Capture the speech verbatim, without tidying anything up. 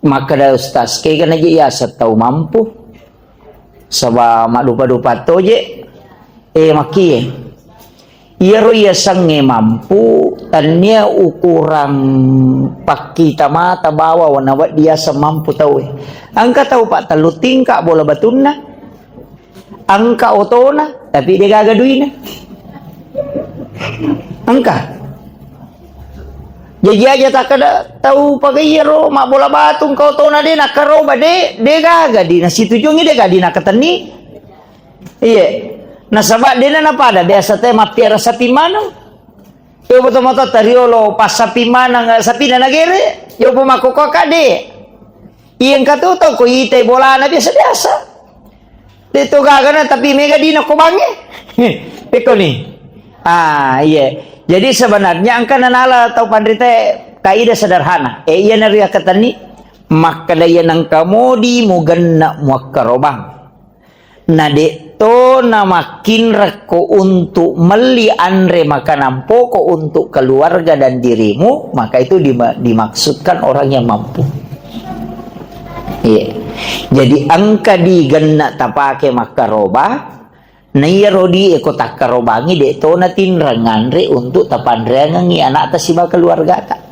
Makkeda ustaz, kega naje yaseng tau mampu? Saba maddupa-dupa toje. Eh, makkie. Iyaro yasengnge mampu, tennia ukurang pakkita mata bawa wana weddi yaseng mampu tauwe. Engka tau pattellu tingka bola batunna. Engka otona, tapi de gaga duina. Engka. Jaji aja takkeda tau pagaiyaro mabbola batu engka otona de nakkaroba de, de gaga di nasitujuangi de gaga di nakatenni. Iye. Nasaba de na napada biasa te mappiara sapi maneng. Yo boto moto tariolo passapi maneng sapina nagere, yo pemakkoko kade. Iya engka tu tau ko itai bolana biasa-biasa. De to gagana tapi mega dina ko bange. Pekko ni. Ah, iya. Jadi sebenarnya engka nanala tau panrita kaidah sederhana. Eh, iya nari akatenni makkeda iya nengka modi mugenna muakkarobang. Na de to namakkinrekko untuk melli anre makanang pokok untuk keluarga dan dirimu, maka itu dima-, dimaksudkan orang yang mampu. Iya. Jadi engka di genna tapake makkaroba, na iyaro di eko takkarobangi de to natinreng anre untuk tapanreangengi anakta siba keluargata.